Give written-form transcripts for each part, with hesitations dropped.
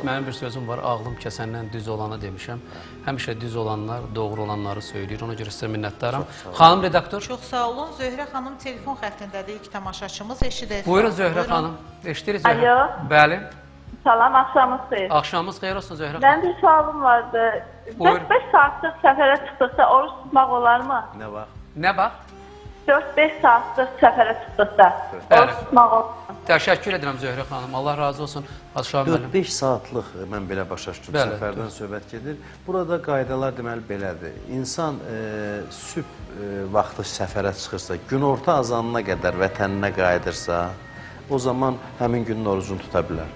Mənim bir sözüm var, ağlım kəsəndən düz olanı demişəm. Həmişə düz olanlar doğru olanları söyləyir. Ona görə sizə minnətdaram. Xanım redaktor. Çox sağ olun. Zöhrə xanım telefon xəttindədir. İlk tamaşaçımız eşidək. Buyurun Zöhrə xanım. Eşidirik Zöhrə. Alo. Bəli. Salam, axşamınız xeyir. Axşamınız xeyir olsun Zöhrə xanım. Mənim bir sualım vardı. Buyurun. 4-5 saatlıq səfərə çıxdıqda oruç tutmaq olarmı? Nə vaxt? Nə vaxt? 4-5 saatlıq səfərə çıxdıqda Bəli. oruç tutmaq olarmı? Təşəkkür edirəm Zöhrə xanım. Allah razı olsun. Hacı müəllim. 4-5 saatlıq mən belə başa düşdüm, Bəli, səfərdən söhbət gedir. Burada qaydalar deməli belədir. İnsan sübh vaxtı səfərə çıxırsa, günorta azanına qədər vətəninə qayıdırsa, o zaman həmin günün orucunu tuta bilər.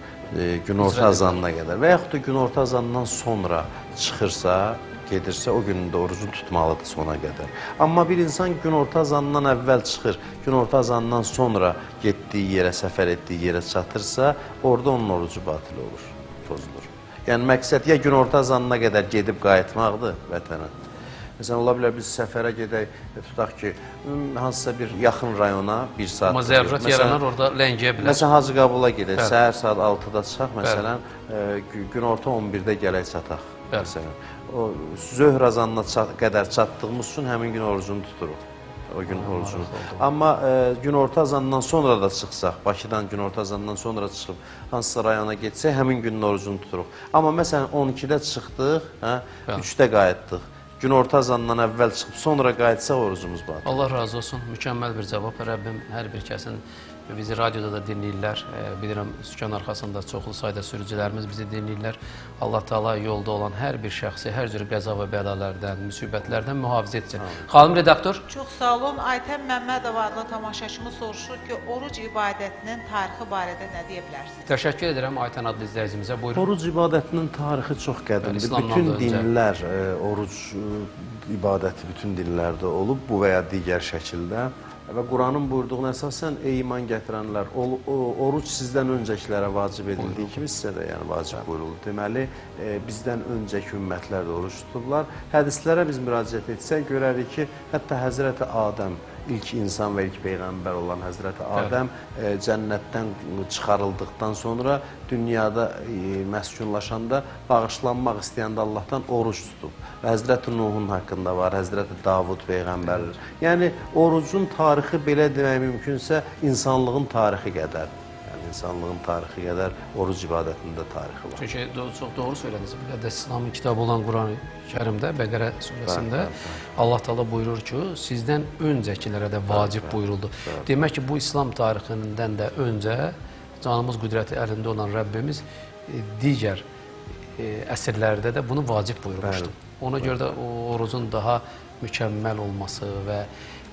Günorta azanına qədər və yaxud da günorta azanından sonra çıxırsa, gedirsə, o günün də orucunu tutmalıdır sona qədər. Amma bir insan günorta azanından əvvəl çıxır, günorta azanından sonra getdiyi yerə, səfər etdiyi yerə çatırsa, orada onun orucu batil olur, pozulur. Yəni məqsəd ya günorta azanına qədər gedib qayıtmaqdır vətənə. Məsələn, ola bilər biz səfərə gedək, tutaq ki, hansısa bir yaxın rayona bir saat. Amma zərurət yaranar, orada ləngiyə bilər. Məsələn, Hacı Qəbula gedək, səhər saat 6-da çıxaq, məsələn, günorta 11-də gələk çataq. Məsələn, o zöhr azanına qədər çatdığımız üçün həmin gün orucunu tuturuq. O gün orucunu. Amma günorta azanından sonra da çıxsaq, Bakıdan günorta azanından sonra çıxıb hansısa rayona getsək, həmin günün orucunu tuturuq. Amma məsələn 12-də çıxdıq, hə, 3-də qayıtdıq. Günorta azanından əvvəl çıxıb sonra qayıtsaq orucumuz batır. Allah razı olsun. Mükəmməl bir cavab. Rəbbim hər bir kəsin, bizi radioda da dinləyirlər. Bilirəm, sükan arxasında çoxlu sayda sürücülərimiz bizi dinləyirlər. Allah Teala yolda olan hər bir şəxsi hər cür qəza və bəlalərdən, müsibətlərdən mühafizə etsin. Xanım redaktor. Çox sağ olun. Aytən Məmmədova adlı tamaşaçımız soruşur ki, oruc ibadətinin tarixi barədə nə deyə bilərsiniz? Təşəkkür edirəm Aytən adlı izləyicimizə. Buyurun. Oruc ibadətinin tarixi çox qədimdir. Bütün dinlər oruc ibadəti bütün dinlərdə olub, bu və ya digər şəkildə. Və Quranın buyurduğuna əsasən, ey iman gətirənlər, oruc sizdən öncəkilərə vacib edildiyi kimi sizə də yəni vacib buyuruldu. Deməli, bizdən öncəki ümmətlər də oruc tutublar. Hədislərə biz müraciət etsək, görərik ki, hətta Həzrəti Adəm, ilk insan və ilk peyğəmbər olan Həzrəti Adəm cənnətdən çıxarıldıqdan sonra dünyada məskunlaşanda, bağışlanmaq istəyəndə Allahdan oruc tutub. Və Həzrəti Nuhun haqqında var, Həzrəti Davud peyğəmbər. Yəni, orucun tarixi belə demək mümkünsə, insanlığın tarixi qədərdir. Yəni, insanlığın tarixi qədər oruc ibadətində tarixi var. Çünki çox doğru söylədiniz. Müqəddəs İslamın kitabı olan Quran-ı Kərimdə, Bəqərə surəsində Allah Teala buyurur ki, sizdən öncəkilərə də vacib buyuruldu. Demək ki, bu İslam tarixindən də öncə canımız qüdrəti əlində olan Rəbbimiz digər əsrlərdə də bunu vacib buyurmuşdu. Ona görə də o orucun daha mükəmməl olması və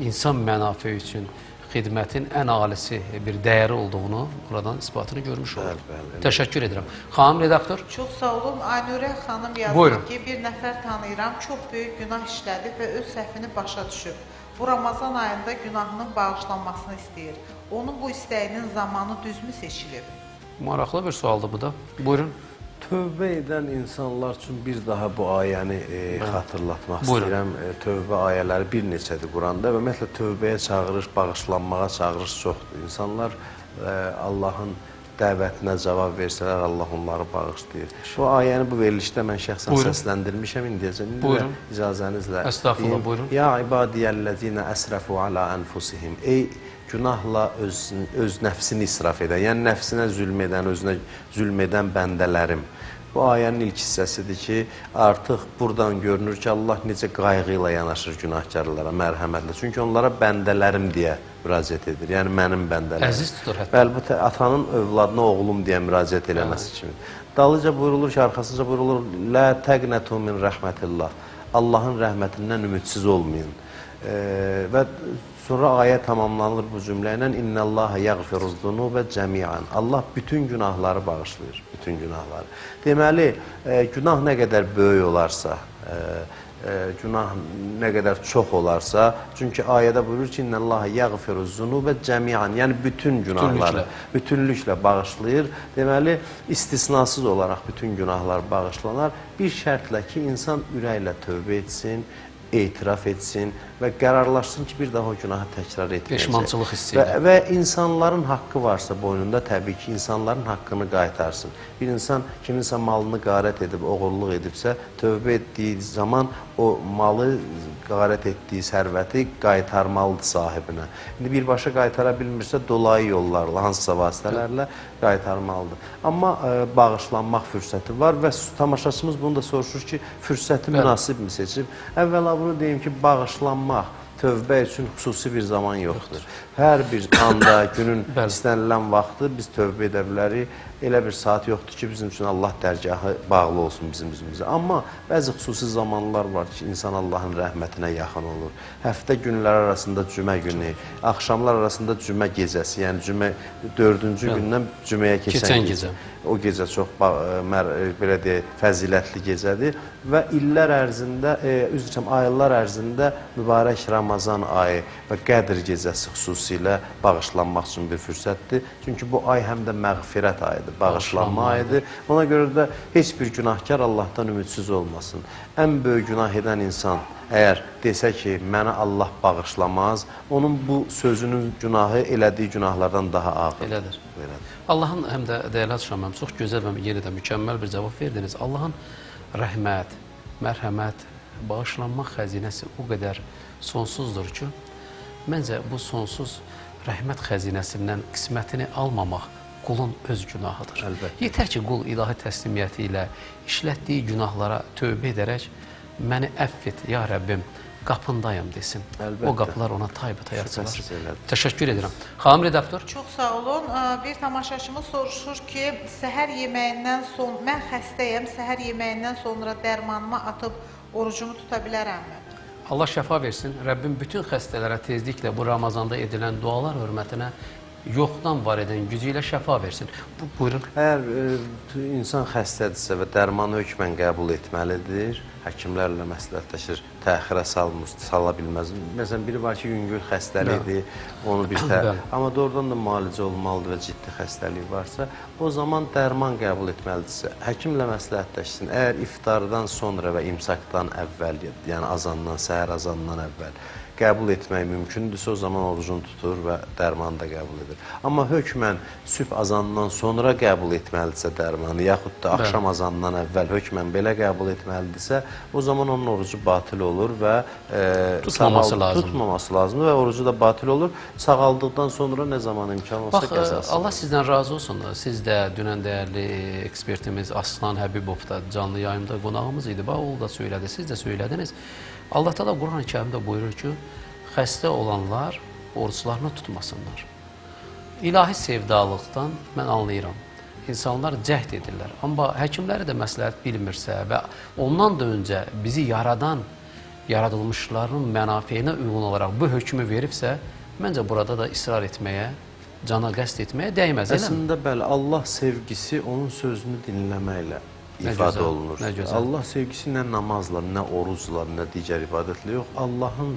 insan mənafe üçün xidmətin ən alisi bir dəyəri olduğunu buradan isbatını görmüş olduq. Təşəkkür edirəm. Xanım redaktor. Çox sağ olun. Aynurə xanım yazır ki, bir nəfər tanıyıram, çox böyük günah işlədib və öz səhvini başa düşüb. Bu Ramazan ayında günahının bağışlanmasını istəyir. Onun bu istəyinin zamanı düzmü seçilib? Maraqlı bir sualdır bu da. Buyurun. Tövbə edən insanlar üçün bir daha bu ayəni xatırlatmaq istəyirəm. Tövbə ayələri bir neçədir Quranda və ümumiyyətlə tövbəyə çağırış, bağışlanmağa çağırış çoxdur. İnsanlar Allahın dəvətinə cavab versələr, Allah onları bağışlayır. Bu ayəni bu verilişdə mən şəxsən səsləndirmişəm indiyəcən. İndi də icazənizlə. Əstəğfurullah, buyurun. Ya ibadiyəl-ləzinə əsrəfu alə ənfusihim. Ey günahla öz nəfsini israf edən, yəni nəfsinə zülm edən, özünə zülm edən bəndələrim. Bu ayənin ilk hissəsidir ki, artıq buradan görünür ki, Allah necə qayğı ilə yanaşır günahkarlara, mərhəmətlə. Çünki onlara bəndələrim deyə müraciət edir. Yəni mənim bəndələrim. Əziz tutur hətta. Bəli, bu atanın övladına oğlum deyə müraciət eləməsi kimi. Dalıca buyurulur ki, arxasınca buyurulur, Lə təqnətu min rəhmətillah. Allahın rəhmətindən ümidsiz olmayın. Və sonra ayə tamamlanır bu cümlə ilə İnnəllaha yəğfiruz-zunubə cəmian. Allah bütün günahları bağışlayır, bütün günahları. Deməli, günah nə qədər böyük olarsa, günah nə qədər çox olarsa, çünki ayədə buyurur ki, İnnəllaha yəğfiruz-zunubə cəmian, yəni bütün günahları bütünlüklə bağışlayır. Deməli, istisnasız olaraq bütün günahlar bağışlanar. Bir şərtlə ki, insan ürəklə tövbə etsin, etiraf etsin və qərarlaşsın ki, bir daha o günahı təkrar etməyəcək. Peşmançılıq hissi ilə. Və insanların haqqı varsa boynunda, təbii ki, insanların haqqını qaytarsın. Bir insan kiminsə malını qarət edib, oğurluq edibsə, tövbə etdiyi zaman o malı, qarət etdiyi sərvəti qaytarmalıdır sahibinə. İndi birbaşa qaytara bilmirsə, dolayı yollarla, hansısa vasitələrlə qaytarmalıdır. Amma bağışlanmaq fürsəti var və tamaşaçımız bunu da soruşur ki, fürsəti münasibmi seçib? Əvvəla bunu deyim ki, bağışlanmaq, tövbə üçün xüsusi bir zaman yoxdur. Hər bir anda, günün istənilən vaxtı biz tövbə edə bilərik. Elə bir saat yoxdur ki, bizim üçün Allah dərgahı bağlı olsun bizim üzümüzə. Amma bəzi xüsusi zamanlar var ki, insan Allahın rəhmətinə yaxın olur. Həftə günləri arasında cümə günü, axşamlar arasında cümə gecəsi, yəni cümə dördüncü gündən cüməyə keçən gecə. O gecə çox belə deyək, fəzilətli gecədir və illər ərzində, üzr istəyirəm, aylar ərzində mübarək Ramazan ayı və Qədr gecəsi xüsusilə bağışlanmaq üçün bir fürsətdir. Çünki bu ay həm də məğfirət ayıdır, bağışlanma ayıdır. Ona görə də heç bir günahkar Allahdan ümidsiz olmasın. Ən böyük günah edən insan əgər desə ki, mənə Allah bağışlamaz, onun bu sözünün günahı elədiyi günahlardan daha ağırdır. Elədir. Allahın həm də dəyərli Hacı Şah müəllim, çox gözəl və yenə də mükəmməl bir cavab verdiniz. Allahın rəhmət, mərhəmət, bağışlanma xəzinəsi o qədər sonsuzdur ki, məncə bu sonsuz rəhmət xəzinəsindən qismətini almamaq qulun öz günahıdır. Əlbəttə. Yetər ki, qul ilahi təslimiyyəti ilə işlətdiyi günahlara tövbə edərək məni əfv et, ya Rəbbim, qapındayam desin. Əlbəttə. O qapılar ona taybatay açılar. Şübhəsiz elədir. Təşəkkür edirəm. Xanım redaktor. Çox sağ olun. Bir tamaşaçımız soruşur ki, səhər yeməyindən son, mən xəstəyəm, səhər yeməyindən sonra dərmanımı atıb orucumu tuta bilərəmmi? Allah şəfa versin. Rəbbim bütün xəstələrə tezliklə bu Ramazanda edilən dualar hörmətinə yoxdan var edən gücü ilə şəfa versin. Buyurun. Əgər insan xəstədirsə və dərmanı hökmən qəbul etməlidir, həkimlərlə məsləhətləşir, təxirə sala bilməz. Məsələn, biri var ki, yüngül xəstəlikdir, onu bir amma doğrudan da müalicə olmalıdır və ciddi xəstəlik varsa, o zaman dərman qəbul etməlidirsə, həkimlə məsləhətləşsin. Əgər iftardan sonra və imsakdan əvvəl, yəni azandan, səhər azandan əvvəl qəbul etmək mümkündürsə, o zaman orucunu tutur və dərmanı da qəbul edir. Amma hökmən sübh azandan sonra qəbul etməlidirsə dərmanı, yaxud da axşam azandan əvvəl hökmən belə qəbul etməlidirsə, o zaman onun orucu batil olur və tutmaması lazımdır. Tutmaması lazımdır və orucu da batil olur. Sağaldıqdan sonra nə zaman imkan olsa qəzası. Allah sizdən razı olsun. Siz də dünən dəyərli ekspertimiz Aslan Həbibov da canlı yayımda qonağımız idi. Bax, o da söylədi, siz də söylədiniz. Allah Teala Quran-ı Kərimdə buyurur ki, xəstə olanlar oruçlarını tutmasınlar. İlahi sevdalıqdan mən anlayıram. İnsanlar cəhd edirlər. Amma həkimləri də məsləhət bilmirsə və ondan da öncə bizi yaradan, yaradılmışların mənafeyinə uyğun olaraq bu hökmü veribsə, məncə burada da israr etməyə, cana qəsd etməyə dəyməz, eləmi? Əslində, bəli, Allah sevgisi onun sözünü dinləməklə ifadə olunur. Allah sevgisi nə namazla, nə orucla, nə digər ibadətlə yox, Allahın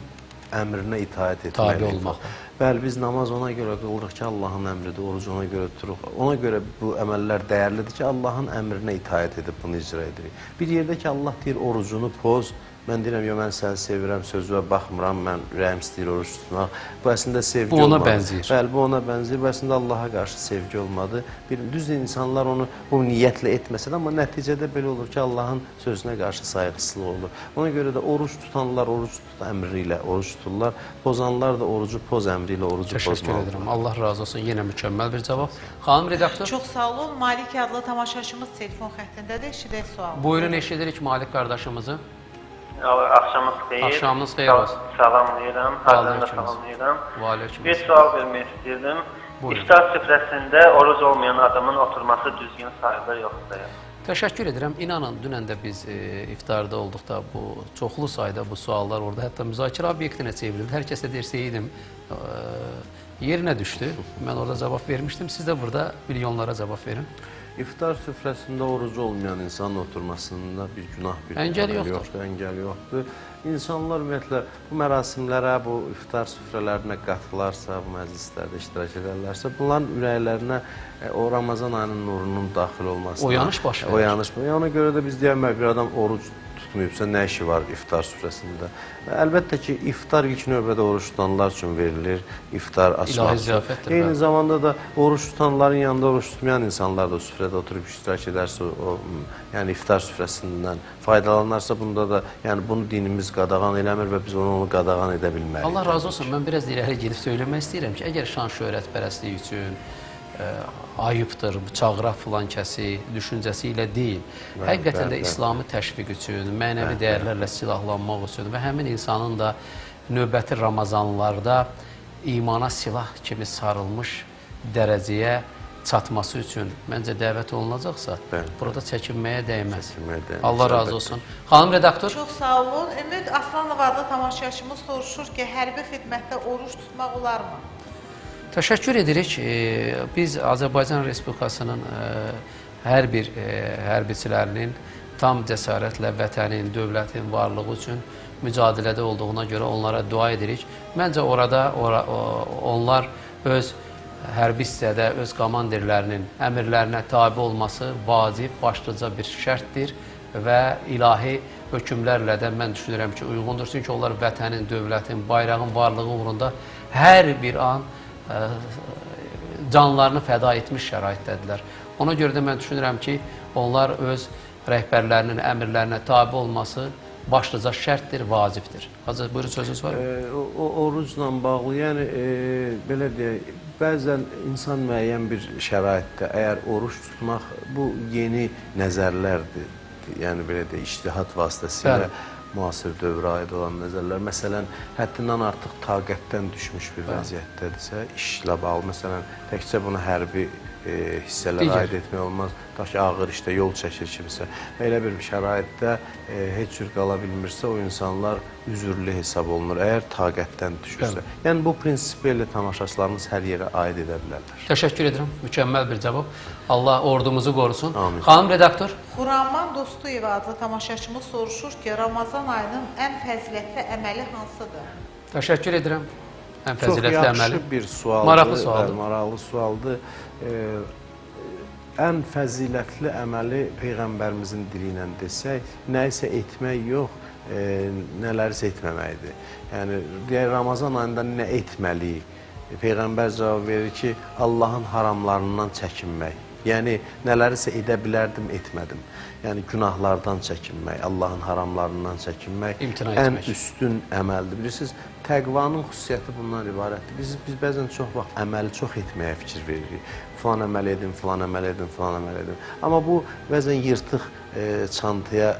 əmrinə itaət etməklə. Tabi olmaqla. Bəli, biz namaz ona görə qılırıq ki, Allahın əmridir, oruc ona görə tuturuq. Ona görə bu əməllər dəyərlidir ki, Allahın əmrinə itaət edib bunu icra edirik. Bir yerdə ki, Allah deyir, orucunu poz, mən deyirəm, yo, mən səni sevirəm, sözüə baxmıram, mən ürəyim istəyir oruc tutmaq. Bu əslində sevgi olmadı. Bu ona bənzəyir. Bəli, bu ona bənzəyir. Bu əslində Allaha qarşı sevgi olmadı. Düzdür, insanlar onu bu niyyətlə etməsə də, amma nəticədə belə olur ki, Allahın sözünə qarşı sayğısızlıq olur. Ona görə də oruc tutanlar oruc tut əmri ilə oruc tuturlar, pozanlar da orucu poz əmri ilə orucu pozmalıdırlar. Təşəkkür edirəm. Allah razı olsun. Yenə mükəmməl bir cavab. Xanım redaktor. Çox sağ olun. Malik adlı tamaşaçımız telefon xəttindədir. Eşidək sualını. Buyurun, eşidirik Malik qardaşımızı. Axşamınız xeyir. Axşamınız xeyir olsun. Salamlayıram. Hacı salamlayıram. Və Bir sual vermək istəyirdim. İftar süfrəsində oruc olmayan adamın oturması düzgün sayılır yoxsa yox? Təşəkkür edirəm. İnanın, dünən də biz iftarda olduqda bu çoxlu sayda bu suallar orada hətta müzakirə obyektinə çevrildi. Hər kəsə dersəydim yerinə düşdü. Mən orada cavab vermişdim. Siz də burada milyonlara cavab verin. İftar süfrəsində orucu olmayan insanın oturmasında bir günah, bir əngəl yoxdur. Əngəl yoxdur. İnsanlar ümumiyyətlə bu mərasimlərə, bu iftar süfrələrinə qatılarsa, bu məclislərdə iştirak edərlərsə, bunların ürəklərinə o Ramazan ayının nurunun daxil olmasına... Oyanış baş verir. Oyanış. Ona görə də biz deyəmək, bir adam oruc tutmayıbsa, nə işi var iftar süfrəsində? Əlbəttə ki, iftar ilk növbədə oruc tutanlar üçün verilir, iftar açmaq İlahi ziyafətdir. Eyni zamanda da oruc tutanların yanında oruc tutmayan insanlar da süfrədə oturub iştirak edərsə, o, yəni iftar süfrəsindən faydalanarsa, bunda da, yəni bunu dinimiz qadağan eləmir və biz onu qadağan edə bilmərik. Allah razı olsun. Mən biraz irəli gedib söyləmək istəyirəm ki, əgər şan şöhrətpərəstlik üçün ayıbdır, çağıraq filan kəsi düşüncəsi ilə deyil. Həqiqətən də İslamı təşviq üçün, mənəvi dəyərlərlə silahlanmaq üçün və həmin insanın da növbəti Ramazanlarda imana silah kimi sarılmış dərəcəyə çatması üçün məncə dəvət olunacaqsa, burada çəkinməyə dəyməz. Allah razı olsun. Xanım redaktor. Çox sağ olun. Ümid Aslanov adlı tamaşaçımız soruşur ki, hərbi xidmətdə oruc tutmaq olarmı? Təşəkkür edirik. Biz Azərbaycan Respublikasının hər bir hərbiçilərinin tam cəsarətlə vətənin, dövlətin varlığı üçün mücadilədə olduğuna görə onlara dua edirik. Məncə orada onlar öz hərbi hissədə öz komandirlərinin əmrlərinə tabi olması vacib, başlıca bir şərtdir və ilahi hökmlərlə də mən düşünürəm ki, uyğundur. Çünki onlar vətənin, dövlətin, bayrağın varlığı uğrunda hər bir an canlarını fəda etmiş şəraitdədirlər. Ona görə də mən düşünürəm ki, onlar öz rəhbərlərinin əmrlərinə tabi olması başlıca şərtdir, vacibdir. Hacı, buyurun, sözünüz var mı? O orucla bağlı, yəni belə deyək, bəzən insan müəyyən bir şəraitdə əgər oruc tutmaq, bu yeni nəzərlərdir. Yəni belə deyək, ictihad vasitəsilə müasir dövrə aid olan nəzərlər. Məsələn, həddindən artıq taqətdən düşmüş bir vəziyyətdədirsə, işlə bağlı, məsələn, təkcə bunu hərbi hissələrə aid etmək olmaz. Ta ki, ağır işdə yol çəkir kimsə. Elə bir şəraitdə heç cür qala bilmirsə, o insanlar üzürlü hesab olunur, əgər taqətdən düşürsə. Yəni, bu prinsipi elə tamaşaçılarımız hər yerə aid edə bilərlər. Təşəkkür edirəm. Mükəmməl bir cavab. Allah ordumuzu qorusun. Amin. Xanım redaktor. Xuraman Dostuyeva adlı tamaşaçımız soruşur ki, Ramazan ayının ən fəzilətli əməli hansıdır? Təşəkkür edirəm. Ən fəzilətli Çox əməli. yaxşı bir sualdır. Maraqlı sualdır. Maraqlı sualdır. Ən fəzilətli əməli Peyğəmbərimizin dili ilə desək, nəyisə etmək yox, nələrisə etməməkdir. Yəni, deyək, Ramazan ayında nə etməliyik? Peyğəmbər cavab verir ki, Allahın haramlarından çəkinmək. Yəni, nələrisə edə bilərdim, etmədim. Yəni, günahlardan çəkinmək, Allahın haramlarından çəkinmək ən üstün əməldir. Bilirsiniz, təqvanın xüsusiyyəti bundan ibarətdir. Biz bəzən çox vaxt əməli çox etməyə fikir veririk. Filan əməl edim, filan əməl edim, filan əməl edim. Amma bu, bəzən yırtıq çantaya,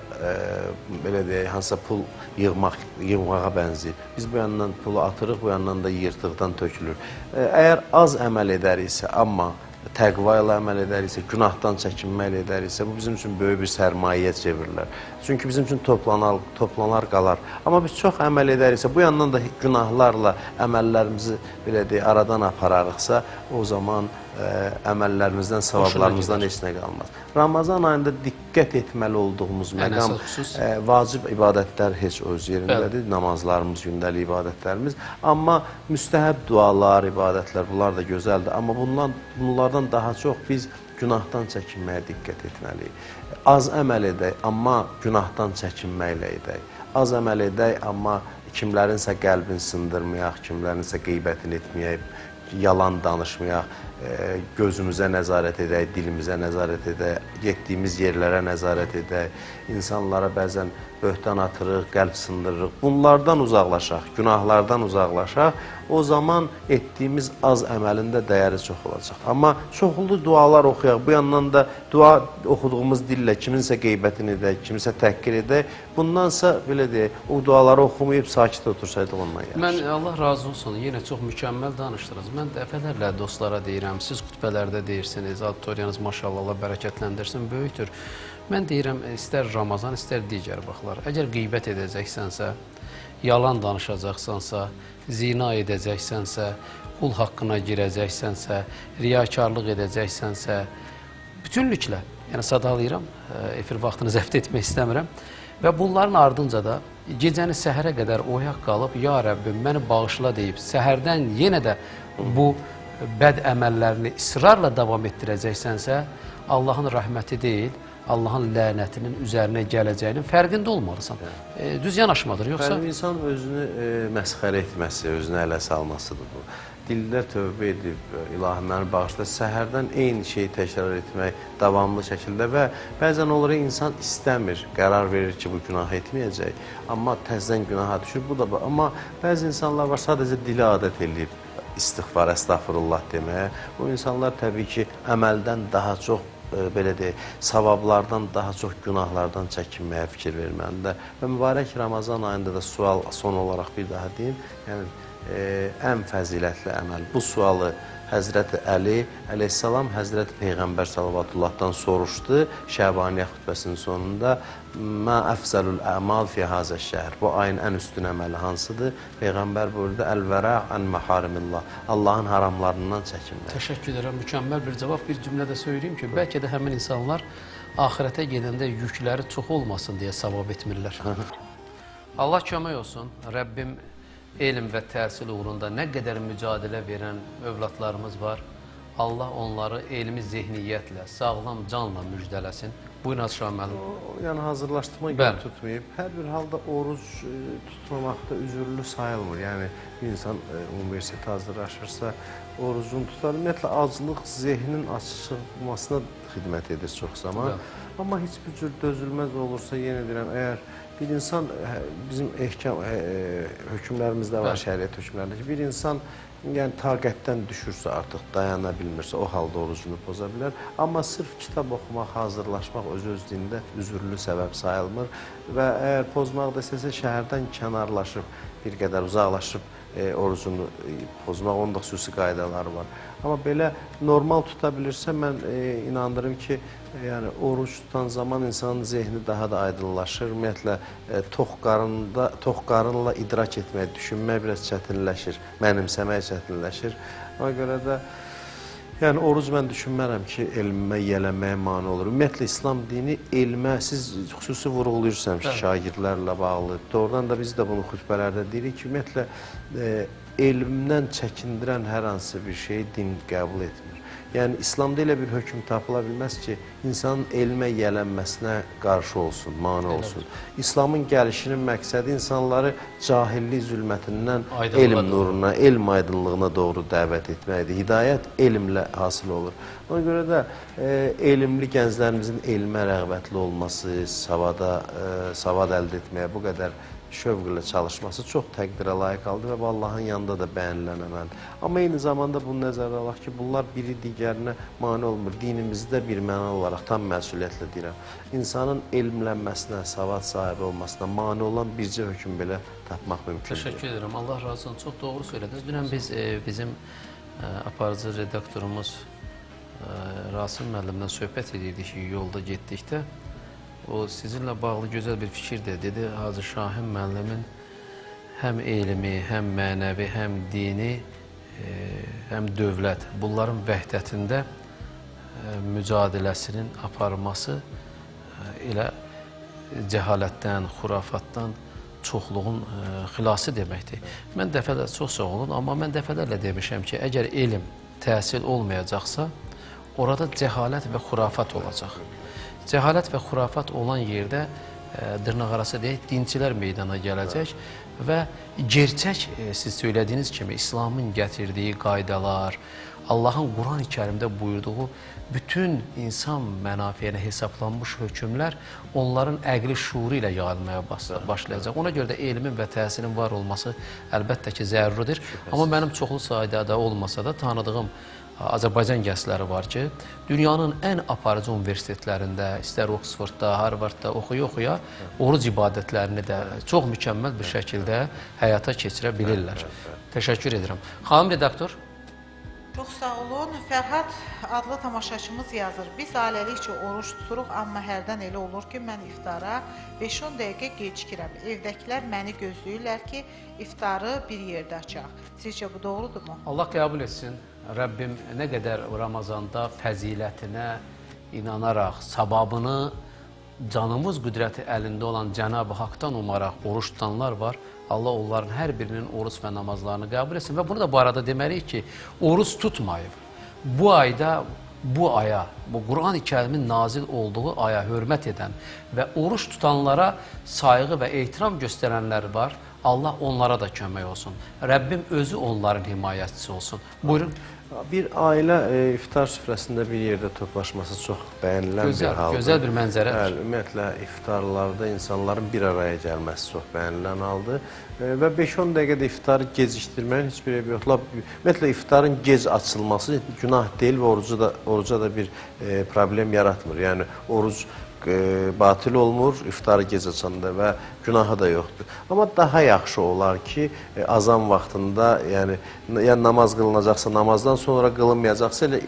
belə deyək, hansısa pul yığmağa bənzəyir. Biz bu yandan pulu atırıq, bu yandan da yırtıqdan tökülür. Əgər az əməl edəriksə, amma təqva ilə əməl edəriksə, günahdan çəkinməklə edəriksə, bu bizim üçün böyük bir sərmayəyə çevrilər. Çünki bizim üçün toplanar qalar. Amma biz çox əməl edəriksə, bu yandan da günahlarla əməllərimizi belə deyək, aradan apararıqsa, o zaman əməllərimizdən, savablarımızdan heç nə qalmaz. Ramazan ayında diqqət etməli olduğumuz məqam, vacib ibadətlər heç öz yerindədir, namazlarımız, gündəlik ibadətlərimiz. Amma müstəhəb dualar, ibadətlər, bunlar da gözəldir. Amma bunlardan daha çox biz günahdan çəkinməyə diqqət etməliyik. Az əməl edək, amma günahdan çəkinməklə edək. Az əməl edək, amma kimlərinsə qəlbini sındırmayaq, kimlərinsə qeybətini etməyək, yalan danışmayaq, gözümüzə nəzarət edək, dilimizə nəzarət edək, getdiyimiz yerlərə nəzarət edək, insanlara bəzən böhtan atırıq, qəlb sındırırıq. Bunlardan uzaqlaşaq, günahlardan uzaqlaşaq, o zaman etdiyimiz az əməlin də dəyəri çox olacaq. Amma çoxlu dualar oxuyaq, bu yandan da dua oxuduğumuz dillə kiminsə qeybətini edək, kiminsə təhqir edək, bundansa, belə deyək, o duaları oxumayıb sakit otursaydıq ondan yaxşı. Mən, Allah razı olsun, yenə çox mükəmməl danışdınız. Mən dəfələrlə dostlara deyirəm, siz xütbələrdə deyirsiniz, auditoriyanız maşallah Allah bərəkətləndirsin, böyükdür. Mən deyirəm, istər Ramazan, istər digər vaxtlar. Əgər qeybət edəcəksənsə, yalan danışacaqsansa, zina edəcəksənsə, qul haqqına girəcəksənsə, riyakarlıq edəcəksənsə, bütünlüklə, yəni sadalayıram, efir vaxtını zəbt etmək istəmirəm və bunların ardınca da gecəni səhərə qədər oyaq qalıb, ya Rəbbim, məni bağışla deyib, səhərdən yenə də bu bəd əməllərini israrla davam etdirəcəksənsə, Allahın rəhməti deyil, Allahın lənətinin üzərinə gələcəyinin fərqində olmalısan. Düz yanaşmadır, yoxsa? Bəli, insan özünü məsxərə etməsi, özünü ələ salmasıdır bu. Dildə tövbə edib, ilahi məni bağışla, səhərdən eyni şeyi təkrar etmək davamlı şəkildə və bəzən olur insan istəmir, qərar verir ki, bu günah etməyəcək, amma təzədən günaha düşür, bu da bu. Amma bəzi insanlar var, sadəcə dili adət eləyib istiğfar, əstəğfurullah deməyə. O insanlar təbii ki, əməldən daha çox, belə deyək, savablardan daha çox günahlardan çəkinməyə fikir verməlidirlər. Və mübarək Ramazan ayında da sual son olaraq bir daha deyim, yəni ən fəzilətli əməl. Bu sualı Həzrəti Əli əleyhissalam Həzrəti Peyğəmbər salavatullahdan soruşdu Şəbaniyə xütbəsinin sonunda. Mə əfzəlül əmal fi hazəş-şəhr. Bu ayın ən üstün əməli hansıdır? Peyğəmbər buyurdu: Əl-vərə an məharimillah. Allahın haramlarından çəkinmək. Təşəkkür edirəm. Mükəmməl bir cavab. Bir cümlə də söyləyim ki, bəlkə də həmin insanlar axirətə gedəndə yükləri çox olmasın deyə savab etmirlər. Allah kömək olsun. Rəbbim elm və təhsil uğrunda nə qədər mücadilə verən övladlarımız var. Allah onları elmi zehniyyətlə, sağlam canla müjdələsin. Buyurun Hacı Şahin müəllim. Yəni hazırlaşdırma görə tutmayıb. Hər bir halda oruc tutmamaqda üzürlü sayılmır. Yəni bir insan universitetə hazırlaşırsa, orucunu tutar. Ümumiyyətlə aclıq zehnin açılmasına xidmət edir çox zaman. Bəli. Amma heç bir cür dözülməz olursa, yenə deyirəm, əgər bir insan, bizim ehkam hökmlərimizdə var, şəriət hökmlərində ki, bir insan yəni taqətdən düşürsə, artıq dayana bilmirsə, o halda orucunu poza bilər. Amma sırf kitab oxumaq, hazırlaşmaq öz-özlüyündə üzürlü səbəb sayılmır və əgər pozmaq desəsə, şəhərdən kənarlaşıb, bir qədər uzaqlaşıb orucunu pozmaq, onun da xüsusi qaydaları var. Amma belə normal tuta bilirsə, mən inandırım ki, yəni oruc tutan zaman insanın zehni daha da aydınlaşır. Ümumiyyətlə tox qarınla idrak etmək, düşünmək biraz çətinləşir, mənimsəmək çətinləşir. Ona görə də yəni oruc mən düşünmərəm ki, elmə, yiyələnməyə mane olur. Ümumiyyətlə İslam dini elmə, siz xüsusi vurğuluyursunuz ki, şagirdlərlə bağlı. Doğrudan da biz də bunu xütbələrdə deyirik ki, ümumiyyətlə elmdən çəkindirən hər hansı bir şeyi din qəbul etmir. Yəni İslamda elə bir hökm tapıla bilməz ki, insanın elmə yiyələnməsinə qarşı olsun, mane olsun. İslamın gəlişinin məqsədi insanları cahillik zülmətindən elm nuruna, elm aydınlığına doğru dəvət etməkdir. Hidayət elmlə hasil olur. Ona görə də elmli gənclərimizin elmə rəğbətli olması, savad əldə etməyə bu qədər şövqlə çalışması çox təqdirə layiq aldı və bu Allahın yanında da bəyənilən əməldir. Amma eyni zamanda bunu nəzərə alaq ki, bunlar biri digərinə mane olmur. Dinimizdə bir məna olaraq tam məsuliyyətlə deyirəm. İnsanın elmlənməsinə, savad sahibi olmasına mane olan bircə hökm belə tapmaq mümkündür. Təşəkkür edirəm. Allah razı olsun. Çox doğru söylədiniz. Dünən biz bizim aparıcı redaktorumuz Rasim müəllimdən söhbət edirdik ki, yolda getdikdə. O sizinlə bağlı gözəl bir fikir də dedi. Hacı Şahin müəllimin həm elmi, həm mənəvi, həm dini, həm dövlət bunların vəhdətində mücadiləsinin aparması elə cəhalətdən, xurafatdan çoxluğun xilası deməkdir. Mən dəfələr, çox sağ olun, amma mən dəfələrlə demişəm ki, əgər elm, təhsil olmayacaqsa, orada cəhalət və xurafat olacaq. Cəhalət və xurafat olan yerdə dırnaqarası deyək, dinçilər meydana gələcək və gerçək, siz söylədiyiniz kimi, İslamın gətirdiyi qaydalar, Allahın Quran-ı Kərimdə buyurduğu bütün insan mənafeyinə hesablanmış hökmlər onların əqli şuuru ilə yayılmaya başlayacaq. Ona görə də elmin və təhsilin var olması əlbəttə ki, zəruridir. Amma mənim çoxlu sayda da olmasa da tanıdığım Azərbaycan gəncləri var ki, dünyanın ən aparıcı universitetlərində, istər Oxfordda, Harvardda oxuya-oxuya oruc ibadətlərini də çox mükəmməl bir şəkildə həyata keçirə bilirlər. Təşəkkür edirəm. Xanım redaktor. Çox sağ olun. Fərhad adlı tamaşaçımız yazır. Biz ailəlikcə oruc tuturuq, amma hərdən elə olur ki, mən iftara 5-10 dəqiqə gecikirəm. Evdəkilər məni gözləyirlər ki, iftarı bir yerdə açaq. Sizcə bu doğrudurmu? Allah qəbul etsin. Rəbbim nə qədər Ramazanda fəzilətinə inanaraq, savabını canımız qüdrəti əlində olan Cənab-ı Haqdan umaraq oruc tutanlar var. Allah onların hər birinin oruc və namazlarını qəbul etsin. Və bunu da bu arada deməliyik ki, oruc tutmayıb. Bu ayda bu aya, bu Quran-ı Kərimin nazil olduğu aya hörmət edən və oruç tutanlara sayğı və ehtiram göstərənlər var. Allah onlara da kömək olsun. Rəbbim özü onların himayəçisi olsun. Buyurun. Bir ailə iftar süfrəsində bir yerdə toplaşması çox bəyənilən bir haldır. Gözəl bir mənzərədir. Bəli, ümumiyyətlə iftarlarda insanların bir araya gəlməsi çox bəyənilən haldır. Və 5-10 dəqiqədə iftarı gecikdirməyin heç bir eybi yoxdur. Ümumiyyətlə iftarın gec açılması günah deyil və oruca da bir problem yaratmır. Yəni oruc batil olmur iftarı gec açanda və günahı da yoxdur. Amma daha yaxşı olar ki, azan vaxtında, yəni namaz qılınacaqsa namazdan sonra qılınmayacaqsa elə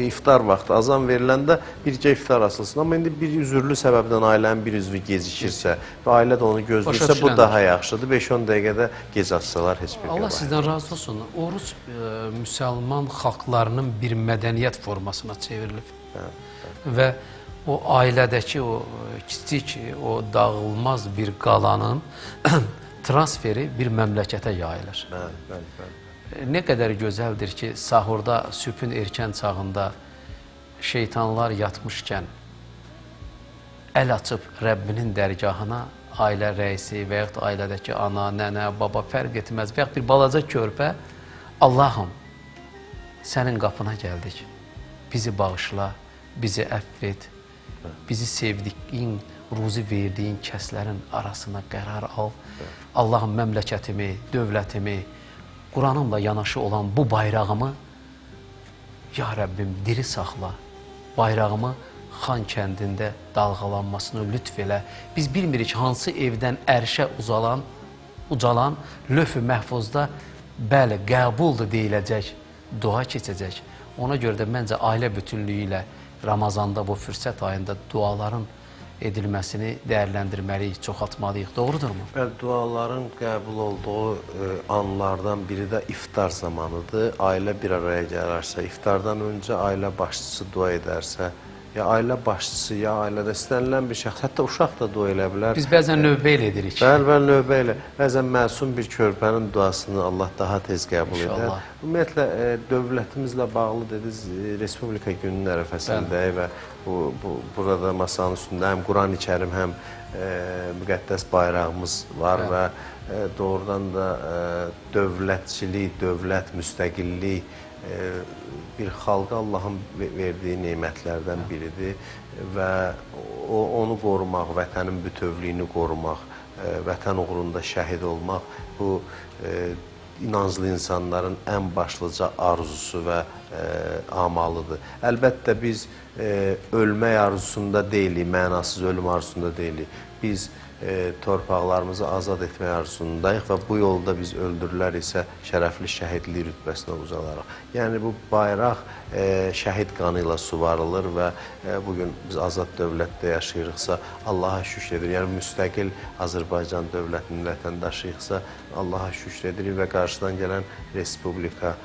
iftar vaxtı azan veriləndə bircə iftar açılsın. Amma indi bir üzürlü səbəbdən ailənin bir üzvü gecikirsə və ailə də onu gözləyirsə bu daha yaxşıdır. 5-10 dəqiqədə gec açsalar heç bir qəbahət. Allah sizdən razı olsun. Oruc müsəlman xalqlarının bir mədəniyyət formasına çevrilib. Və o ailədəki o kiçik, o dağılmaz bir qalanın transferi bir məmləkətə yayılır. Bəli, bəli. Nə qədər gözəldir ki, sahurda, sübhün erkən çağında şeytanlar yatmışkən əl açıb Rəbbinin dərgahına ailə rəisi və yaxud ailədəki ana, nənə, baba fərq etməz və yaxud bir balaca körpə, Allahım, sənin qapına gəldik, bizi bağışla, bizi əfv et, bizi sevdiyin, ruzi verdiyin kəslərin arasına qərar al. Allahım məmləkətimi, dövlətimi, Quranımla yanaşı olan bu bayrağımı, ya Rəbbim diri saxla, bayrağımı Xan kəndində dalğalanmasını lütf elə. Biz bilmirik hansı evdən ərşə ucalan löf-ü məhfuzda bəli, qəbuldur deyiləcək, dua keçəcək. Ona görə də məncə ailə bütünlüyü ilə Ramazanda bu fürsət ayında duaların edilməsini dəyərləndirməliyik, çoxaltmalıyıq. Doğrudurmu? Bəli, duaların qəbul olduğu anlardan biri də iftar zamanıdır. Ailə bir araya gələrsə, iftardan öncə ailə başçısı dua edərsə, ya ailə başçısı, ya ailədə istənilən bir şəxs, hətta uşaq da dua elə bilər. Biz bəzən növbə ilə edirik. Bəli, bəli, növbə ilə. Bəzən məsum bir körpənin duasını Allah daha tez qəbul edər. Ümumiyyətlə, dövlətimizlə bağlı dediniz, Respublika gününün ərəfəsindəyik və burada masanın üstündə həm Quran-ı Kərim, həm müqəddəs bayrağımız var və doğrudan da dövlətçilik, dövlət, müstəqillik bir xalqa Allahın verdiyi nemətlərdən biridir və onu qorumaq, vətənin bütövlüyünü qorumaq, vətən uğrunda şəhid olmaq bu inanclı insanların ən başlıca arzusu və amalıdır. Əlbəttə biz ölmək arzusunda deyilik, mənasız ölüm arzusunda deyilik. Biz torpaqlarımızı azad etmək arzusundayıq və bu yolda biz öldürülər isə şərəfli şəhidlik rütbəsinə ucalarıq. Yəni bu bayraq şəhid qanı ilə suvarılır və bugün biz azad dövlətdə yaşayırıqsa Allaha şükür edirik. Yəni müstəqil Azərbaycan dövlətinin vətəndaşıyıqsa Allaha şükür edirik və qarşıdan gələn Respublika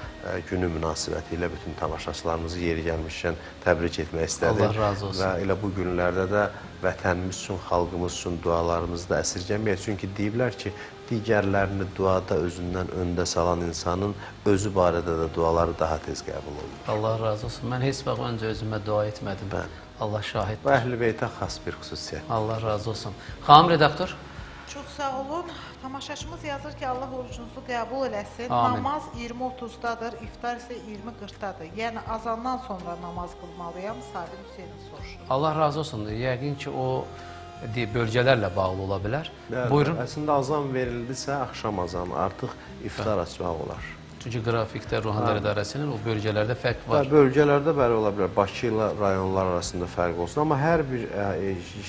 günü münasibəti ilə bütün tamaşaçılarımızı yeri gəlmişkən təbrik etmək istədim. Allah razı olsun. Və elə bu günlərdə də vətənimiz üçün, xalqımız üçün dualarımızı da əsirgəməyək. Çünki deyiblər ki, digərlərini duada özündən öndə salan insanın özü barədə də duaları daha tez qəbul olunur. Allah razı olsun. Mən heç vaxt öncə özümə dua etmədim. Bəli. Allah şahiddir. Bu Əhl-i Beytə xas bir xüsusiyyət. Allah razı olsun. Xanım redaktor. Çox sağ olun. Tamaşaçımız yazır ki, Allah orucunuzu qəbul eləsin. Amin. Namaz 20:30-dadır, iftar isə 20:40-dadır. Yəni azandan sonra namaz qılmalıyam. Sabir Hüseynov soruşur. Allah razı olsun. Yəqin ki, o bölgələrlə bağlı ola bilər. Bəli, buyurun. Əslində azan verildisə, axşam azanı artıq iftar açmaq olar. Çünki qrafikdə Ruhanilər İdarəsinin o bölgələrdə fərq var. Bəli, bölgələrdə bəli ola bilər. Bakı ilə rayonlar arasında fərq olsun. Amma hər bir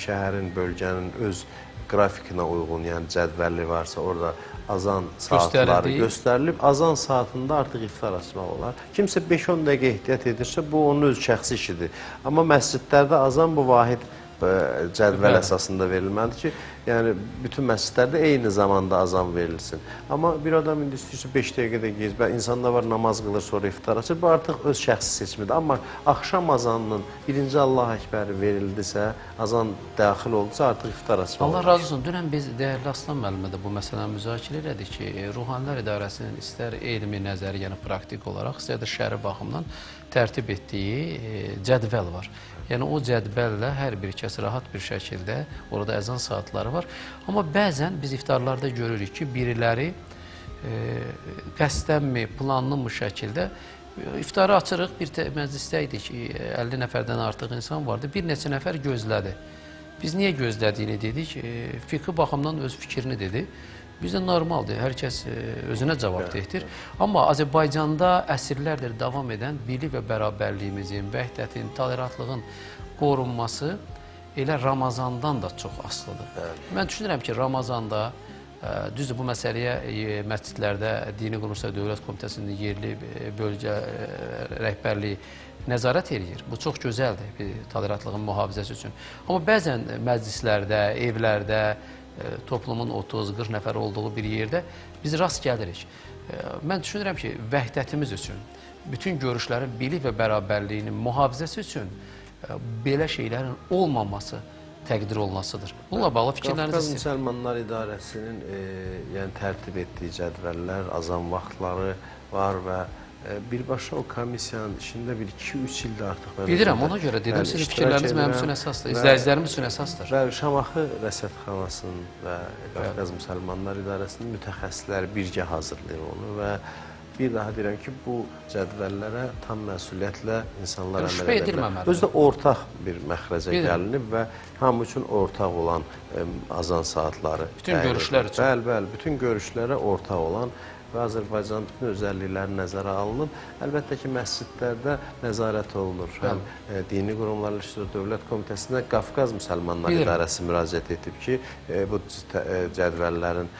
şəhərin, bölgənin öz qrafikinə uyğun, yəni cədvəli varsa orada azan saatları göstərilib. Azan saatında artıq iftar açmaq olar. Kimsə 5-10 dəqiqə ehtiyat edirsə, bu onun öz şəxsi işidir. Amma məscidlərdə azan bu vahid cədvəl əsasında verilməlidir ki, yəni bütün məscidlərdə eyni zamanda azan verilsin. Amma bir adam indi istəyirsə 5 dəqiqədə gec, insanlar var namaz qılır, sonra iftar açır. Bu artıq öz şəxsi seçimidir. Amma axşam azanının birinci Allah Əkbəri verildisə, azan daxil oldusa artıq iftar açmaq Allah olar. razı olsun. Dünən biz dəyərli Aslan müəllimlə də bu məsələni müzakirə elədik ki, Ruhanilər İdarəsinin istər elmi nəzəri, yəni praktik olaraq, istər də şəri baxımdan tərtib etdiyi cədvəl var. Yəni o cədvəllə hər bir kəs rahat bir şəkildə, orada əzan saatları var. Amma bəzən biz iftarlarda görürük ki, biriləri qəsdənmi, planlı şəkildə iftarı açırıq, bir məclisdə idik, 50 nəfərdən artıq insan vardı, bir neçə nəfər gözlədi. Biz niyə gözlədiyini dedik, fiqhi baxımdan öz fikrini dedi. Bizdə normaldır, hər kəs özünə cavabdehdir. Amma Azərbaycanda əsrlərdir davam edən birlik və bərabərliyimizin, vəhdətin, tolerantlığın qorunması elə Ramazandan da çox asılıdır. Mən düşünürəm ki, Ramazanda, düzdür bu məsələyə məscidlərdə Dini Qurumlar Dövlət Komitəsinin yerli bölgə rəhbərliyi nəzarət eləyir. Bu çox gözəldir bir tolerantlığın mühafizəsi üçün. Amma bəzən məclislərdə, evlərdə, toplumun 30-40 nəfər olduğu bir yerdə biz rast gəlirik. Mən düşünürəm ki, vəhdətimiz üçün, bütün görüşlərin birlik və bərabərliyinin mühafizəsi üçün belə şeylərin olmaması təqdir olunasıdır. Bununla bağlı fikirlərinizi Qafqaz Müsəlmanlar İdarəsinin yəni tərtib etdiyi cədvəllər, azan vaxtları var və birbaşa o komissiyanın içində bir 2-3 ildir artıq. Bilirəm, ona görə dedim, sizin fikirləriniz mənim üçün əsasdır, izləyicilərimiz üçün əsasdır. Və Şamaxı Rəsədxanasının və Qafqaz Müsəlmanlar İdarəsinin mütəxəssisləri birgə hazırlayır onu və bir daha deyirəm ki, bu cədvəllərə tam məsuliyyətlə insanlar əməl edə bilər. Özü də ortaq bir məxrəcə gəlinib və hamı üçün ortaq olan azan saatları. Bütün görüşlər üçün. Bəli, bəli, bütün görüşlərə ortaq olan və Azərbaycanın bütün özəllikləri nəzərə alınıb. Əlbəttə ki, məscidlərdə nəzarət olunur. Həm Dini Qurumlar İşləri Dövlət Komitəsinə Qafqaz Müsəlmanlar İdarəsi müraciət edib ki, bu cədvəllərin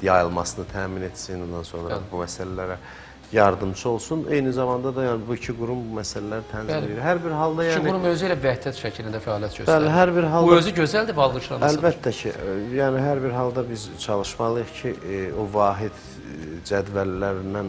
yayılmasını təmin etsin, ondan sonra bu məsələlərə yardımçı olsun. Eyni zamanda da yəni bu iki qurum bu məsələləri tənzim edir. Hər bir halda yəni iki qurum özü elə vəhdət şəklində fəaliyyət göstərir. Bəli, hər bir halda bu özü gözəldir və alqışlanmasıdır. Əlbəttə ki, yəni hər bir halda biz çalışmalıyıq ki, o vahid cədvəllərlə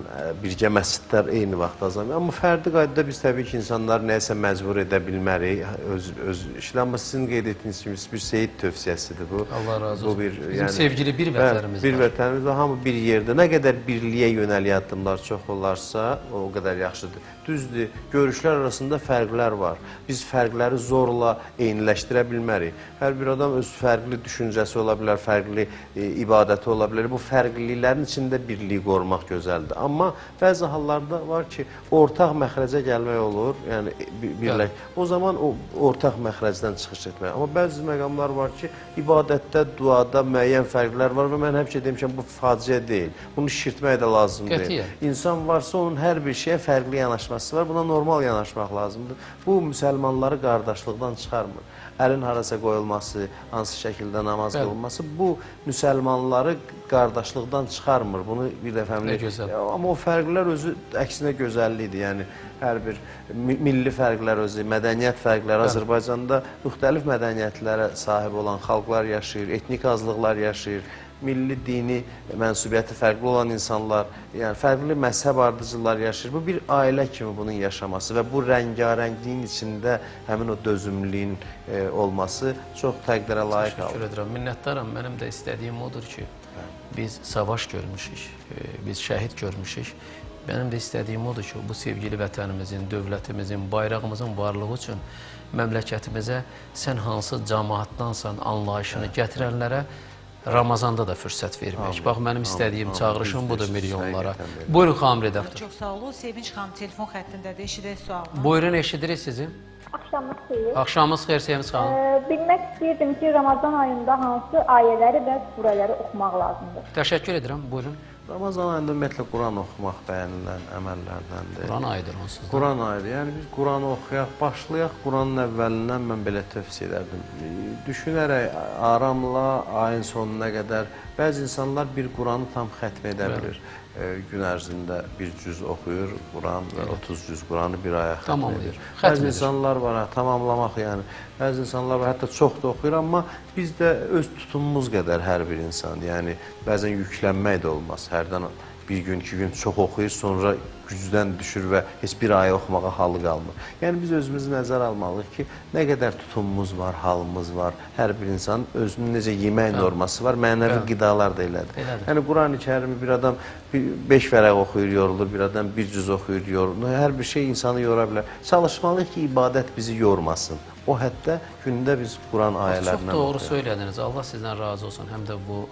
birgə məscidlər eyni vaxtda azalmır. Amma fərdi qaydada biz təbii ki, insanları nəyəsə məcbur edə bilmərik öz işlə. Amma sizin qeyd etdiyiniz kimi bir seyid tövsiyəsidir bu. Allah razı olsun. Bu bir, bizim yəni, sevgili bir vətənimiz var. Bir vətənimiz var. Hamı bir yerdə. Nə qədər birliyə yönəlik addımlar çox olarsa, o qədər yaxşıdır. Düzdür, görüşlər arasında fərqlər var. Biz fərqləri zorla eyniləşdirə bilmərik. Hər bir adam öz fərqli düşüncəsi ola bilər, fərqli ibadəti ola bilər. Bu fərqliliklərin içində birliyi qorumaq gözəldir. Amma bəzi hallarda var ki, ortaq məxrəcə gəlmək olur, yəni birlək. O zaman o ortaq məxrəcdən çıxış etmək. Amma bəzi məqamlar var ki, ibadətdə, duada müəyyən fərqlər var və mən həmişə demişəm, bu faciə deyil. Bunu şişirtmək də lazım deyil. İnsan varsa onun hər bir şeyə fərqli yanaşması var. Buna normal yanaşmaq lazımdır. Bu, müsəlmanları qardaşlıqdan çıxarmır. Əlin harasa qoyulması, hansı şəkildə namaz qılınması, bu müsəlmanları qardaşlıqdan çıxarmır. Bunu bir dəfə amma o fərqlər özü əksinə gözəllikdir. Yəni, hər bir milli fərqlər özü, mədəniyyət fərqləri. Azərbaycanda müxtəlif mədəniyyətlərə sahib olan xalqlar yaşayır, etnik azlıqlar yaşayır, milli, dini mənsubiyyəti fərqli olan insanlar, yəni fərqli məzhəb ardıcılar yaşayır. Bu bir ailə kimi bunun yaşaması və bu rəngarəngliyin içində həmin o dözümlüyün olması çox təqdirə layiq alır. Təşəkkür edirəm. Minnətdaram. Mənim də istədiyim odur ki, biz savaş görmüşük, biz şəhid görmüşük. Mənim də istədiyim odur ki, bu sevgili vətənimizin, dövlətimizin, bayrağımızın varlığı üçün məmləkətimizə sən hansı cəmaatdansan anlayışını gətirənlərə Ramazanda da fürsət vermək. Bax, mənim istədiyim çağırışım budur milyonlara. Buyurun, xanım redaktor. Çox sağ olun. Sevinç xanım telefon xəttindədir. Eşidək sualını. Buyurun, eşidirik sizi. Axşamınız xeyir. Axşamınız xeyir, Sevinç xanım. Bilmək istəyirdim ki, Ramazan ayında hansı ayələri və surələri oxumaq lazımdır? Təşəkkür edirəm. Buyurun. Ramazan ayında ümumiyyətlə Quran oxumaq bəyənilən əməllərdəndir. Quran ayıdır onsuz da. Quran ayıdır. Yəni biz Quranı oxuyaq, başlayaq Quranın əvvəlindən mən belə tövsiyə edərdim. Düşünərək aramla ayın sonuna qədər bəzi insanlar bir Quranı tam xətm edə bilir. Gün ərzində bir cüz oxuyur Quran və 30 cüz Quranı bir aya xətm edir. Bəzi insanlar var, tamamlamaq yəni. Bəzi insanlar var, hətta çox da oxuyur, amma biz də öz tutumumuz qədər hər bir insan, yəni bəzən yüklənmək də olmaz. Hərdən Bir gün, 2 gün çox oxuyur, sonra gücdən düşür və heç bir ayə oxumağa halı qalmır. Yəni biz özümüzü nəzərə almalıyıq ki, nə qədər tutumumuz var, halımız var. Hər bir insanın özünün necə yemək norması var, mənəvi qidalar da elədir. Yəni Quran-ı Kərimi bir adam 5 vərəq oxuyur, yorulur, bir adam bir cüz oxuyur, yorulur. Hər bir şey insanı yora bilər. Çalışmalıyıq ki, ibadət bizi yormasın. O həddə gündə biz Quran ayələrindən Çox doğru söylədiniz. Allah sizdən razı olsun. Həm də bu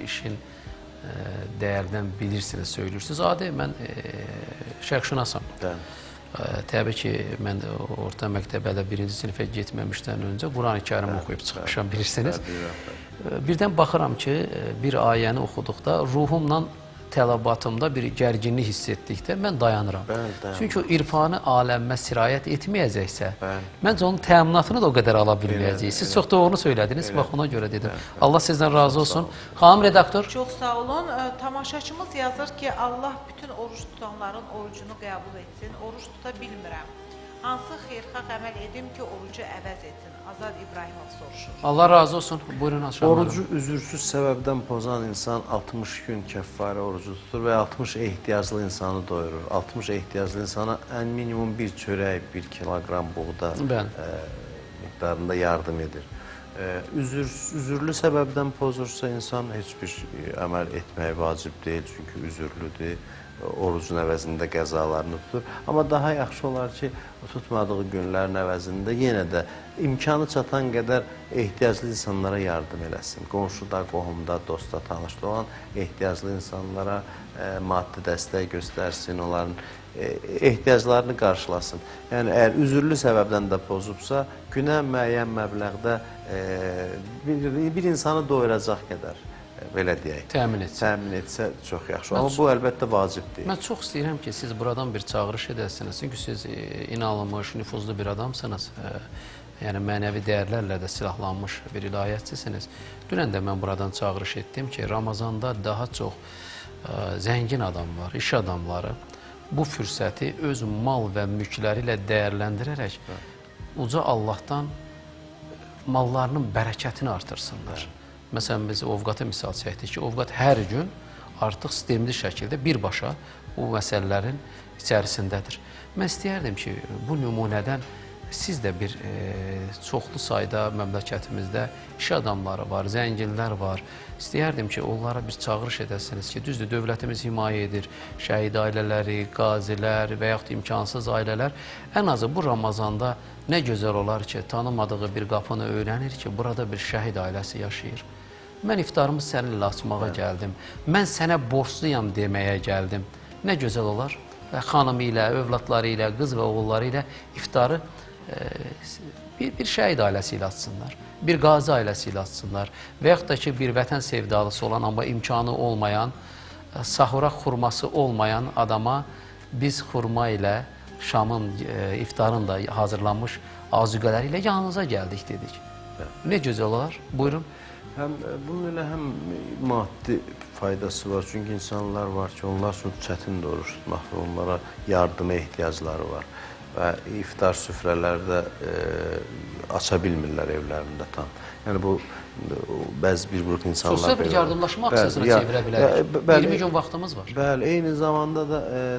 işin dəyərdən bilirsiniz, söylürsünüz. Adi, mən şərqşünasam. Təbii ki, mən orta məktəbə hələ 1-ci sinifə getməmişdən öncə Quran-ı Kərimi oxuyub çıxmışam, bilirsiniz. Birdən baxıram ki, bir ayəni oxuduqda ruhumla tələbatımda bir gərginlik hiss etdikdə mən dayanıram. Çünki irfanı aləmə sirayət etməyəcəksə, məncə onun təminatını da o qədər ala bilməyəcəyik. Siz çox doğru söylədiniz, bax ona görə dedim. Allah sizdən razı olsun. Xanım redaktor. Çox sağ olun. Tamaşaçımız yazır ki, Allah bütün oruç tutanların orucunu qəbul etsin. Oruç tuta bilmirəm. Hansı xeyirxah əməl edim ki, orucu əvəz etsin? Azad İbrahimov soruşur. Allah razı olsun. Buyurun Aşan. Orucu üzürsüz səbəbdən pozan insan 60 gün kəffarə orucu tutur və 60 ehtiyaclı insanı doyurur. 60 ehtiyaclı insana ən minimum bir çörək, 1 kiloqram buğda miqdarında yardım edir. Üzürlü səbəbdən pozursa insan heç bir əməl etmək vacib deyil, çünki üzürlüdür. Orucun əvəzində qəzalarını tutur. Amma daha yaxşı olar ki, tutmadığı günlərin əvəzində yenə də imkanı çatan qədər ehtiyaclı insanlara yardım eləsin. Qonşuda, qohumda, dostda, tanışda olan ehtiyaclı insanlara maddi dəstək göstərsin, onların ehtiyaclarını qarşılasın. Yəni, əgər üzürlü səbəbdən də pozubsa, günə müəyyən məbləğdə bir insanı doyuracaq qədər, belə deyək, təmin etsə. Təmin etsə çox yaxşı. Amma bu əlbəttə vacib deyil. Mən çox istəyirəm ki, siz buradan bir çağırış edəsiniz. Çünki siz inanılmış, nüfuzlu bir adamsınız. Yəni mənəvi dəyərlərlə də silahlanmış bir ilahiyyatçısınız. Dünən də mən buradan çağırış etdim ki, Ramazanda daha çox zəngin adamlar, iş adamları bu fürsəti öz mal və mülkləri ilə dəyərləndirərək uca Allahdan mallarının bərəkətini artırsınlar. Məsələn, biz Ovqatı misal çəkdik ki, Ovqat hər gün artıq sistemli şəkildə birbaşa bu məsələlərin içərisindədir. Mən istəyərdim ki, bu nümunədən siz də bir çoxlu sayda məmləkətimizdə iş adamları var, zənginlər var. İstəyərdim ki, onlara bir çağırış edəsiniz ki, düzdür, dövlətimiz himayə edir, şəhid ailələri, qazilər və yaxud imkansız ailələr. Ən azı bu Ramazanda nə gözəl olar ki, tanımadığı bir qapını öyrənir ki, burada bir şəhid ailəsi yaşayır. Mən iftarımı səninlə açmağa gəldim, mən sənə borcluyam deməyə gəldim. Nə gözəl olar, xanımı ilə, övladları ilə, qız və oğulları ilə iftarı bir şəhid ailəsi ilə açsınlar, bir qazi ailəsi ilə açsınlar və yaxud da ki, bir vətən sevdalısı olan, amma imkanı olmayan, sahura xurması olmayan adama biz xurma ilə şamın, iftarın da hazırlanmış azuqələri ilə yanınıza gəldik dedik. Nə gözəl olar? Buyurun. Həm bunun elə həm maddi faydası var. Çünki insanlar var ki, onlar üçün çətindir oruç tutmaq və onlara yardıma ehtiyacları var. Və iftar süfrələrdə aça bilmirlər evlərində tam. Yəni bu bəzi bir qrup insanlar... Sosial bir yardımlaşma aksiyasına çevirə bilərik. 20 gün vaxtımız var. Bəli, eyni zamanda da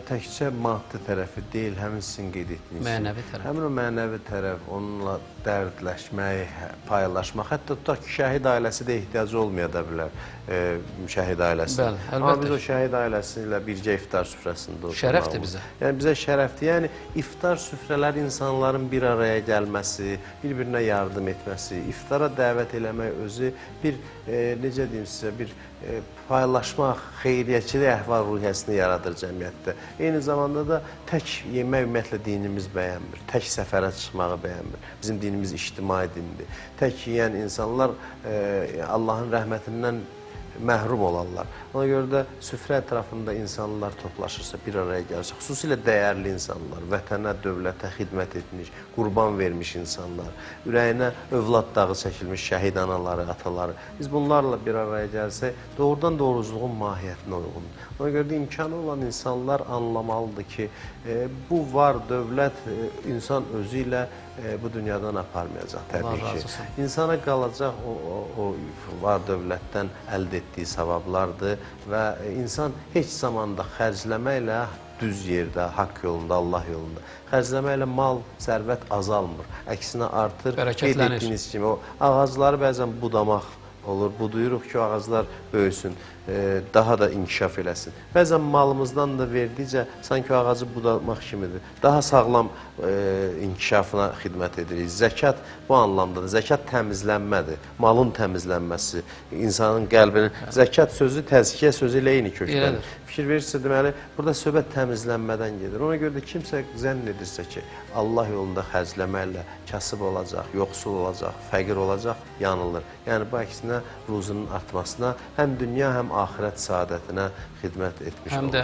təkcə maddi tərəfi deyil, həmin sizin qeyd etdiyiniz. Mənəvi tərəf. Həmin o mənəvi tərəf, onunla dərdləşmək, paylaşmaq, hətta tutaq ki, şəhid ailəsi də ehtiyacı olmaya da bilər şəhid ailəsi. Bəli, əlbəttə. Amma biz o şəhid ailəsi ilə bircə iftar süfrəsində oturmaq. Şərəfdir bizə. Yəni bizə şərəfdir. Yəni iftar süfrələri insanların bir araya gəlməsi, bir-birinə yardım etməsi, iftara dəvət eləmək özü bir, necə deyim sizə, bir paylaşmaq, xeyriyyəçilik əhval-ruhiyyəsini yaradır cəmiyyətdə. Eyni zamanda da tək yemək ümumiyyətlə dinimiz bəyənmir, tək səfərə çıxmağı bəyənmir. Bizim dinimiz ictimai dindir. Tək yeyən insanlar Allahın rəhmətindən məhrum olarlar. Ona görə də süfrə ətrafında insanlar toplaşırsa, bir araya gəlirsə, xüsusilə dəyərli insanlar, vətənə, dövlətə xidmət etmiş, qurban vermiş insanlar, ürəyinə övlad dağı çəkilmiş şəhid anaları, ataları, biz bunlarla bir araya gəlsək, doğrudan doğruculuğun mahiyyətinə uyğundur. Ona görə də imkanı olan insanlar anlamalıdır ki, bu var dövlət insan özü ilə bu dünyadan aparmayacaq təbii Allah ki. razı olsun. İnsana qalacaq o var dövlətdən əldə etdiyi savablardır və insan heç zaman da xərcləməklə düz yerdə, haqq yolunda, Allah yolunda xərcləməklə mal, sərvət azalmır. Əksinə artır. Qeyd Bərəkətlənir. etdiyiniz kimi o ağacları bəzən budamaq olur. Buduyuruq ki, o ağaclar böyüsün, daha da inkişaf eləsin. Bəzən malımızdan da verdikcə sanki o ağacı budamaq kimidir. Daha sağlam inkişafına xidmət edirik. Zəkat bu anlamdadır. Zəkat təmizlənmədir. Malın təmizlənməsi, insanın qəlbinin. Zəkat sözü təzkiyə sözü ilə eyni kökdəndir. Elədir. Fikir verirsə, deməli, burada söhbət təmizlənmədən gedir. Ona görə də kimsə zənn edirsə ki, Allah yolunda xərcləməklə kasıb olacaq, yoxsul olacaq, fəqir olacaq, yanılır. Yəni, bu əksinə ruzunun artmasına, həm dünya, həm axirət saadətinə xidmət etmiş Həm olur. də